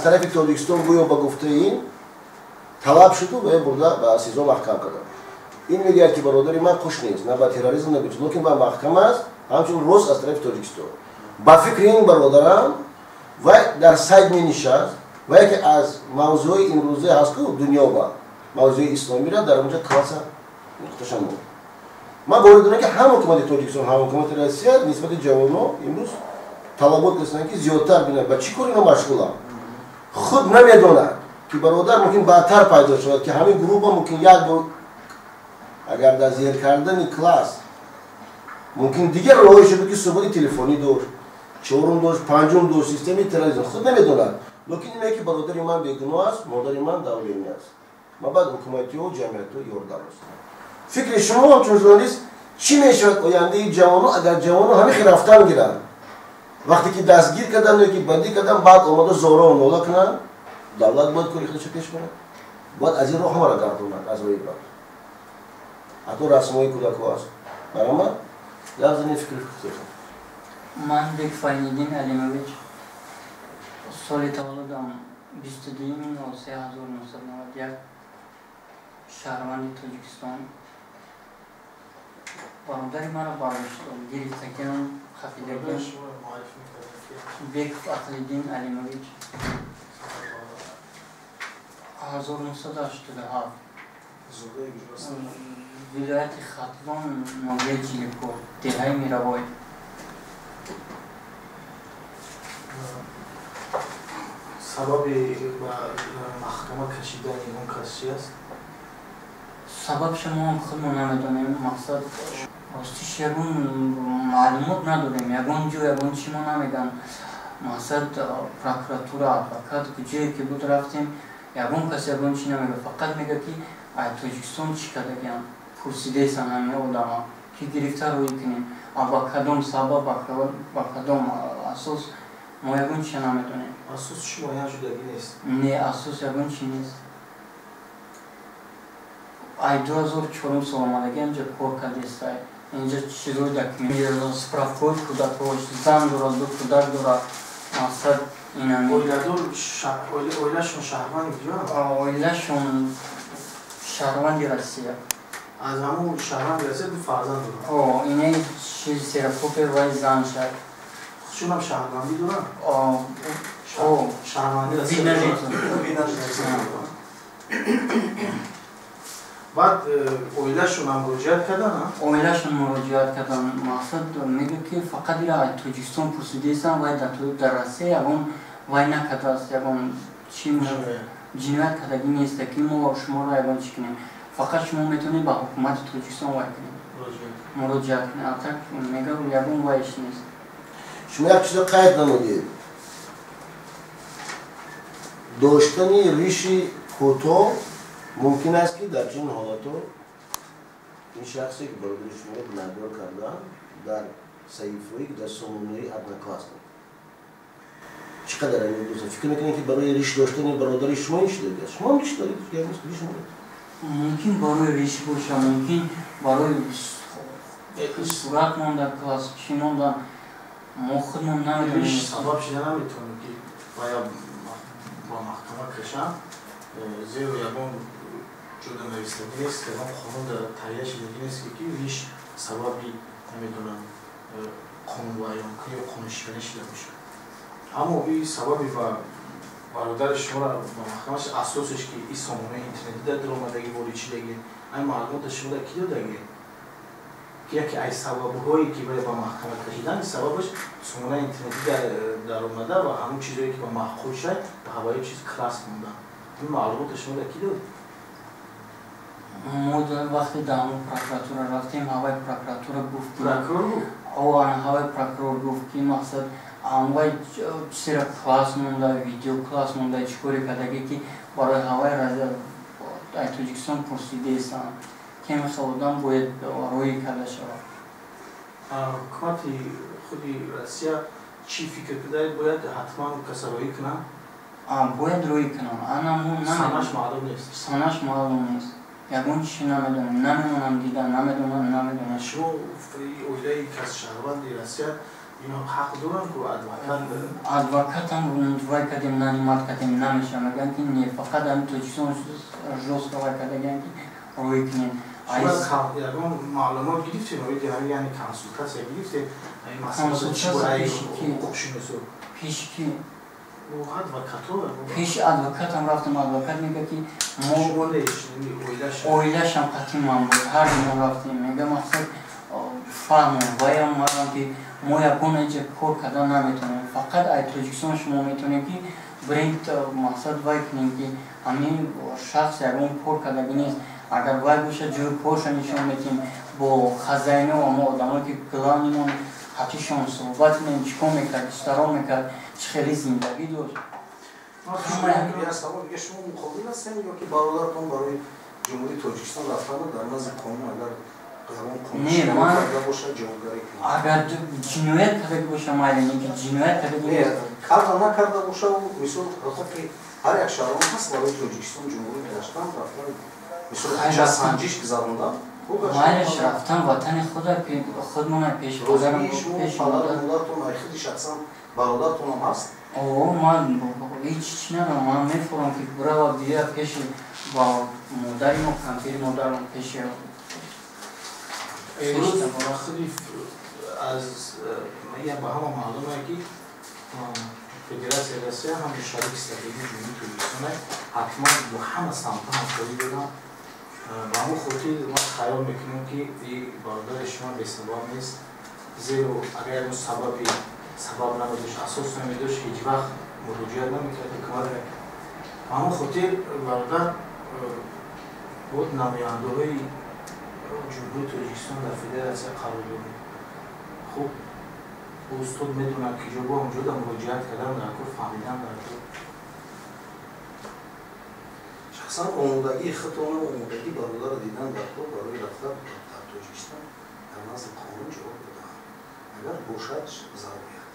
Тарафи Тоҷикистон гӯё ба гуфтаи ин талаб шуду ва бурда ба СИЗО маҳкам карданд. Ин мегӯяд, ки бародари ман хуш нест, на ба терроризм, на ба чиз, лекин ба маҳкам аст, ҳамчун рост аз тарафи Тоҷикистон. Ба фикри ин бародарам, вай дар сайт менишаст ва яке аз мавзӯъҳои имрӯза ҳаст, ку дунё ба мавзӯи исломиро дар онҷа класса нуқташа монд. Ман боварӣ дорам, ки ҳам ҳукумати Тоҷикистон, ҳам ҳукумати Россия нисбати ҷавонҳо имрӯз талабот карданд, ки зиёдтар бинанд, ба чӣ кор ино машғуланд. Худ намедонад, ки бародар мумкин баъдтар пайдо шавад, ки ҳамин гурӯҳ мумкин як бор агар дар зер кардани класс мумкин дигар роҳое шуд, ки суҳбати телефонӣ дошт, чорум дошт, панҷум дошт, системаи терроризм худ намедонад. Лекин ине ки бародари ман бегуноҳ аст, модари ман давлени аст. Ма баъд ҳукуматиҳо, ҷамъиятҳо ёрдам аст. Фикри шумо ҳамчун журналист, чӣ мешавад ояндаи ҷавонҳо, агар ҷавонҳо ҳамин хел рафтан гиранд? Вақте ки дастгир карданд ё ки бандӣ карданд, баъд омада зоро нола кунанд, давлат бояд кори худашро пеш барад, бояд аз ин роҳ ҳамаро гардонад, аз роҳи бад. Ҳатто расмҳои кӯдакҳо аст. Баромад гап занед, фикри худатон. Ман Бек Файниддин Алимович, соли таваллудам 22.03.1991, шаҳрванди Тоҷикистон. Бародари маро бардоштам, гирифтакиам, хафидакиам. Беков Ақлиддин Алимович, 1987, вилояти Хатлон, ноҳияи Чиликор, деҳаи Мировой. Сабаби ба маҳкама кашидани он кас чи аст? Сабабша мо ҳам худмон намедонем. Мақсад, ростиш, ягон маълумот надорем, ягон ҷо ягон чи мо намегӯям. Мақсад, прокуратура, адвокат, ҷое ки буд рафтем, ягон кас ягон чи намегӯяд, фақат мегӯяд, ки ай Тоҷикистон чӣ кардагиам, пурсидесан ҳамин одама, ки гирифта рӯй кунем. А ба кадом сабаб, ба кадом асос, мо ягон чиа намедонем. Асос чӣ муайян шудагӣ нест? Не, асос ягон чи нест. Ай 2004 сол омадагӣ, инҷа кор кардестай, инҷа чизои документ, справкаҳои кӯдакҳош, зан дорад, ду кӯдак дорад. Мақсад, инами Оиладор, оилашон шаҳрванди куҷо? Оилашон шаҳрванди Россия. Аз ҳамун шаҳрванди Россия ду фарзанд дорад? О, инаи чиз ксерокопия вай зан шад. Худшонам шаҳрвандӣ доранд? О. Шаҳрванди Россия. Вид на жительство. Вид на жительство. Баъд оилашонам муроҷиат кардан? Оилашон муроҷиат кардан. Мақсад, мегӯяд, ки фақат ира аз Тоҷикистон пурсидесам, вай дар Россия ягон вай накардааст, ягон чи ҷиноят кардагӣ неста, ки мо шуморо ягон чӣ кунем. Фақат шумо метавонед ба ҳукумати Тоҷикистон вай кунед, муроҷиат кунед. А так, мега, ягон вайш нест. Шумо як чизо қайд намудед: доштани риши кӯтоҳ мумкин аст, ки дар чунин ҳолатҳо ин шахсе, ки бародари шуморо гунаҳгор карданд, дар саҳифаҳое, ки дар сомонаи Одноклассник чӣ қадар ҳамин фикр мекунед, ки барои риш доштани бародари шумо ин шудагиаст? Шумо ҳам риш доред, риш. Мумкин барои риш боша, мумкин барои сурат монда, класс чӣ монда, мо худмон намедонем. Риш сабаб шида наметавонад, ки вая ба маҳкама кашанд, зеро ягон ҷода навистагӣ нест, ягон қонун дар таҳия шудагӣ нест, ки риш сабаби, намедонам, қонунвайронкунӣ ё қонуншиканӣ шуда бошад. Аммо и сабаби ба бародари шуморо ба маҳкама, асосеш ки и сомонаи интернетӣ дар даромадагӣ, ворид шудагӣ, ай маълумота шумо дар кӣ додагӣ, ки яке аз сабабҳое, ки вай ба маҳкама кашидан, сабабаш сомонаи интернетӣ даромада ва ҳамон чизое, ки ба маъқул шад, ба ҳаваи чиз класс мондан, ин маълумота шумо дар кӣ дод? Мо вақте дар ҳамон прокуратура рафтем, ҳаваи прокуратура гуфт. Прокурор гуфт? О, ҳаваи прокурор гуфт, ки мақсад, ҳамвай чизера класс монда, видео класс монда, чӣ коре кардагӣ, ки барои ҳаваи ай Тоҷикистон пурсидесанд, ки ҳамин одам бояд роҳӣ карда шавад. Ҳукумати худи Россия чӣ фикр кардает? Бояд ҳатман каса роҳӣ кунанд? Бояд роҳӣ кунанд. Ана мо Санаш маълум нест? Санаш маълум нест, ягон чизе намедонем, намемонам дида, намедонам, намедонам. Шумо оилаи кас шаҳрванди Россия Ино ҳақ доранд ку адвокат? Адвокатам вай кардем, нанимать кардем, намеша. Мегӯянд ки не, фақат ҳами Тоҷикистон жёстко вай кардагиянд ки рӯй кунем. Ягон маълумот гирифтем, яъне консултатсия гирифтем? Ҳуқуқшиносо? Пеши ки? Адвокато. Пеши адвокатам рафтам, адвокат мега ки мо оилашам қатъи ман буд, ҳар ду мо рафтем. Мега мақсад фаҳмем ваям марам ки мо ягон эҷа кор карда наметавонем, фақат ай Тоҷикистон шумо метавонем ки бренд мақсад вай кунем ки ҳамин шахс ягон кор кардаги нест. Агар вай бошад, ҷои корша нишон метиҳем, бо хазайно мо одамое ки главный мон қатишон суҳбат кунем, чӣ кор мекард, чӣ таро мекард, чӣ хеле зиндагӣ дошт. Шумо муқобил ҳастем ё ки бародаратон барои Ҷумҳурии Тоҷикистон рафтану дар назди қонун агар Не, ман агар ҷиноят кардаги боша, майли, не ки ҷиноят кардаги нест. Карда накарда боша, мисол ҳуқуқи ҳар як шаҳрванд ҳаст барои Тоҷикистон ҷумҳурӣ гаштан, рафтан, мисол санҷиш гузарондан. Майлаш, рафтан ватани худа худмона пеш падарам. Шумо падару модаратон худи шахсан бародаратонам ҳаст? О, ман ҳеҷ чӣ надорам. Ман мефурам ки бирава бия пеши ба модари мо, кампири модарам пеши. Имрӯз худи аз ба ҳама маълуме ки Федератсияи Россия ҳам шарики стратегии Ҷумҳурии Тоҷикистон ҳатман бо ҳама самтҳо ҳамкорӣ доранд. Ба ҳамон хотир ман хаёл мекунам ки бародари шумо бесабаб нест, зеро агар ягон сабаби сабаб намедошт, асос намедошт, ҳеҷ вақт муроҷиат намекард, ҳукумат намекард. Ба ҳамон хотир бародар буд намояндаҳои Ҷумҳурии Тоҷикистон дар федератсия қарор дорем. Хуб, устод медонад ки ҷо бо онҷо да муроҷиат кардан дар кор, фаҳмидан дар кор. Шахсан омодагии худтона, омодагии бародарро дидан дар кор барои рафтан дар Тоҷикистон дар назди қонун ҷавоб додан агар бошад зарурият.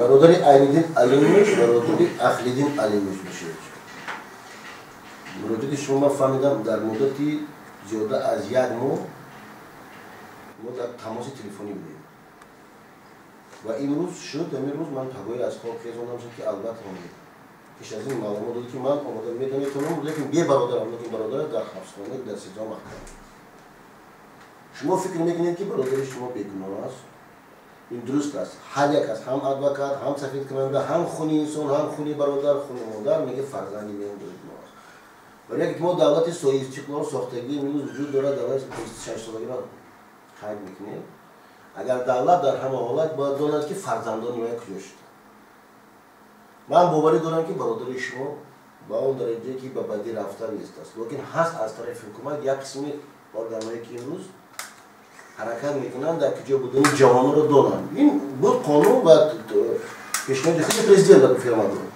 Бародари Айниддин Алимович, бародари Ахлиддин Алимович мешавад. Муроҷиати шумо ман фаҳмидам, дар муддати зиёда аз як моҳ мо дар тамоси телефонӣ будем ва имрӯз шуд, ҳамин рӯз ман пагоҳи аз хоб хезондам шуд ки албатта омадем. Пеш аз ин маълумот дод ки ман омода метавонам, лекин бе бародарам, лекин бародарам дар ҳабсхона, дар СИЗО маҳкам. Шумо фикр мекунед ки бародари шумо бегуноҳ аст? Ин дуруст аст. Ҳар як аст, ҳам адвокат, ҳам сафедкунанда, ҳам хуни инсон, ҳам хуни бародар, хуни модар меге фарзанди мен бегуноҳ аст. Барои ки мо давлати соҳибистиқлол сохтагӣ имрӯз вуҷуд дорад, давлати 26 солагиро қайд мекунем. Агар давлат дар ҳама ҳолат бояд донад ки фарзандони вай куҷо шуданд. Ман боварӣ дорам ки бародари шумо ба он дараҷае ки ба бадӣ рафта нест аст, лекин ҳаст аз тарафи ҳукумат як қисми органҳое ки имрӯз ҳаракат мекунанд дар куҷо будани ҷавононро донанд. Ин буд қонун ва пешниҳоди худи президент фирма дод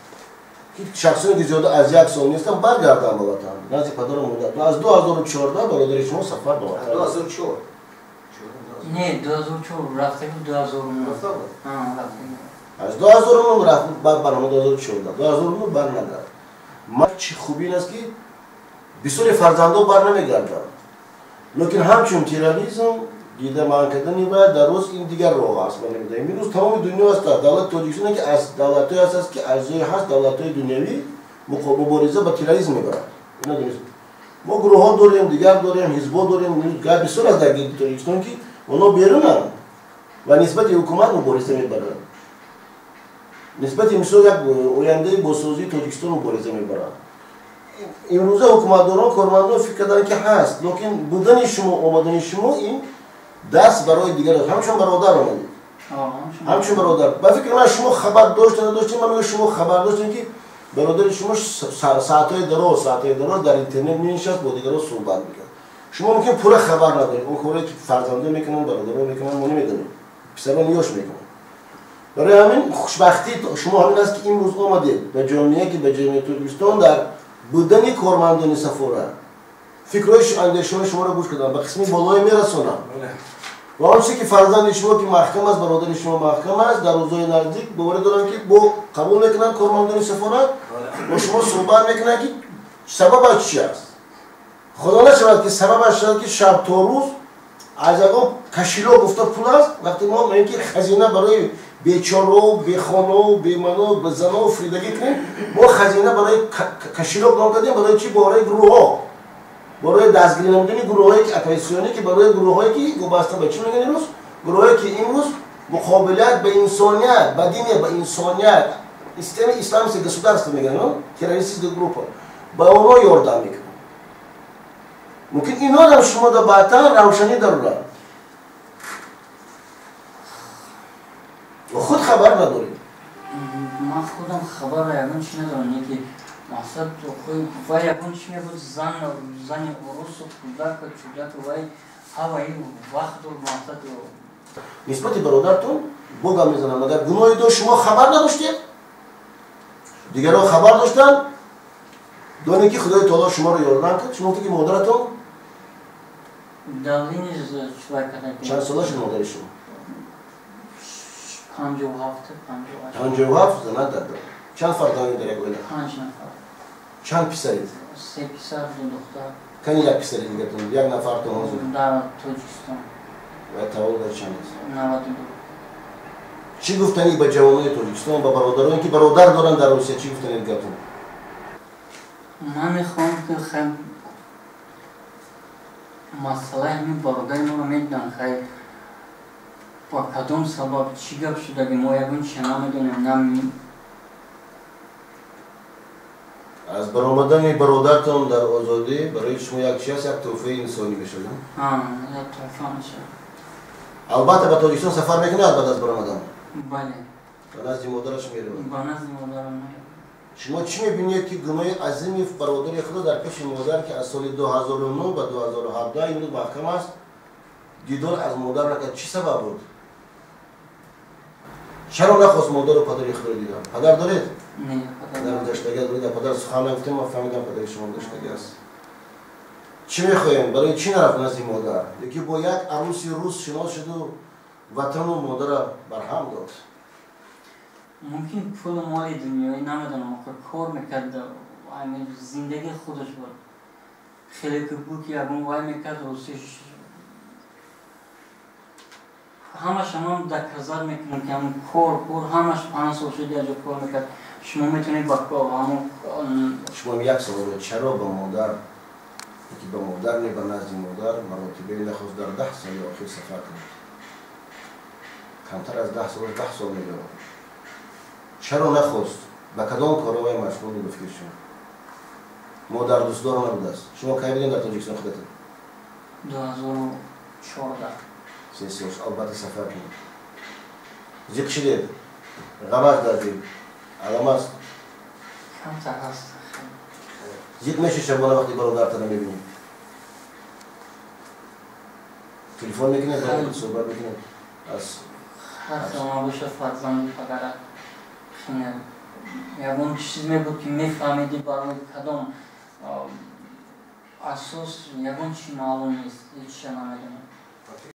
ки шахсоне ки зиёда аз як сол нестанд, баргарданд ба ватан, назди падару модар. Аз 2014 бародари шумо сафар ба ватан. 2004? Не, 2004 рафта буд, 2009 рафта буд. Аз 2009 рафт, баъд барнома 2014, 2009 бар нагард. Ман чӣ хуби ин аст ки бисёре фарзандо бар намегарданд, лекин ҳамчун терроризм дида манъ кардани бояд дар рӯз ин дигар роҳ аст. Ман намедонам, имрӯз тамоми дунё аст, давлати Тоҷикистон ки аз давлатҳое аст ки аъзои ҳаст давлатҳои дунявӣ мубориза ба терроризм мебарад. Мо гурӯҳҳо дорем, дигар дорем, ҳизбҳо дорем, гап бисёр аст дар гирди Тоҷикистон ки онҳо берунанд ва нисбати ҳукумат мубориза мебаранд, нисбати мисол як ояндаи босозии Тоҷикистон мубориза мебаранд. Имрӯза ҳукуматдорон, кормандон фикр карданд ки ҳаст, лекин будани шумо, омадани шумо ин даст барои дигар, ҳамчун бародар омадед, ҳамчун бародар. Ба фикри ман, шумо хабар доште надоштем, ман мегӯям шумо хабар доштем ки бародари шумо саатҳои дароз дар интернет менишаст, бо дигарон суҳбат мекард. Шумо мумкин пурра хабар надоред, он коре ки фарзандон мекунанд, бародарон мекунанд, мо намедонем, писарон ёш мекунанд. Барои ҳамин хушбахтии шумо ҳамин аст ки имрӯз омадед ба ҷомеа, ки ба ҷомеаи Тоҷикистон дар будани кормандони сафорат фикрҳои андешаҳои шуморо гӯш кардам, ба қисми болое мерасонам ва он чизе ки фарзанди шумо ки маҳкам аст, бародари шумо маҳкам аст, дар рӯзҳои наздик боварӣ дорам ки бо қабул мекунанд кормандони сафорат, бо шумо суҳбат мекунанд ки сабабаш чи аст. Худо нашавад ки сабабаш шавад ки шаб то рӯз Аз ягон кошелёк гуфта пул аст, вақте мо мегӯем ки хазина барои бечорао, бехонао, бемано, безаноу фиридагӣ кунем, мо хазина барои кошелёк ном кардем, барои чӣ? Барои гурӯҳҳо, барои дастгирӣ намудани гурӯҳҳое ки оппозитсионӣ, ки барои гурӯҳҳое ки вобаста ба чӣ мегӯянд имрӯз? Гурӯҳое ки имрӯз муқобилят ба инсоният, ба дине, ба инсоният, системаи исламское государство мегӯянд, террористическая группа, ба онҳо ёрдам мекунад. Мумкин инорам шумо да баъдтар равшанӣ дарурад. Худ хабар надоред. Ман худам хабар ягон чи надорам, не ки мақсад вай ягон чи мебуд, зани урусу кӯдака чудака вай ҳаваи вақту мақсад. Нисбати бародартон бо гап мезанам, агар гуноҳе дошт шумо хабар надоштед, дигарон хабар доштанд, донед ки Худои Таоло шуморо ёрдам кард. Шумо гуфтед ки модаратон чанд сола шуд модари шумо? 57. 57 занат дар дор. Чанд фарзанд дар як оила? 5 нафар. Чанд писаред? 3 писар, 2 духтар. Кани як писари дигартон, як нафартон ҳозир? Дар Тоҷикистон. Ва таваллуд чанд аст? 92. Чӣ гуфтанӣ ба ҷавонони Тоҷикистон, ба бародароне ки бародар доранд дар Русия, чӣ гуфтанед гапон? Ман мехоҳам ки хай масъалаи ҳамин бародари моро медидам, хай ба кадом сабаб чӣ гап шудаги мо ягон чиз намедонем. Нам аз баромадани бародартон дар озодӣ барои шумо як чи аст? Як тӯҳфаи инсонӣ мешавад? Як тӯҳфа мешавад. Албатта ба Тоҷикистон сафар мекунад баъд аз баромадан? Бале. Ба назди модараш меравад? Ба назди модарам меравад. Шумо чӣ мебинед ки гуноҳи азими бародари худо дар пеши модар, ки аз соли 2009 ба 2017 имрӯз маҳкам аст, дидор аз модар накард? Чӣ сабаб буд? Чаро нахост модару падари худро дидан? Падар доред? Не, падар гузаштагӣ аст. Падар сухан нагуфтем, ман фаҳмидам падари шумо гузаштагӣ аст. Чӣ мехоҳем? Барои чӣ нарафт назди модар? Ёки бо як аруси рус шинос шуду ватану модара барҳам дод? Мумкин пулу моли дунёӣ намедонам, охир кор мекард, зиндагии худаш буд. Хеле ки буд ки ягон вай мекард, русиш ҳамаш ҳамам доказат мекунам ки ҳамон кор ҳамаш 5 сол шуд як ҷо кор мекард. Шумо метавонед ба ҳамон шумо як савол доред, чаро ба модар, ки ба модар не, ба назди модар маротибае нахост дар 10 соли охир сафар кунад? Камтар аз 10 сол, 10 сол меёбад. Чаро нахост? Ба кадом коровай машғул буд ба фикри шумо? Модар дӯстдор набудааст. Шумо кай будем дар Тоҷикистон худатон? 2014. 3 сол, албатта сафар кунед. Зиқ шидед, ғам аст дар дил, алам аст? Камтар ҳаст. Зиқ меши шабона вақти бародартона мебинед? Телефон мекунед, суҳбат мекунед? Аз ҳар сама бошад фарзанди падарат ягон чиз мебуд ки мефаҳмиди барои кадом асос, ягон чи маълум нест, ҳеҷ чиза намедонам.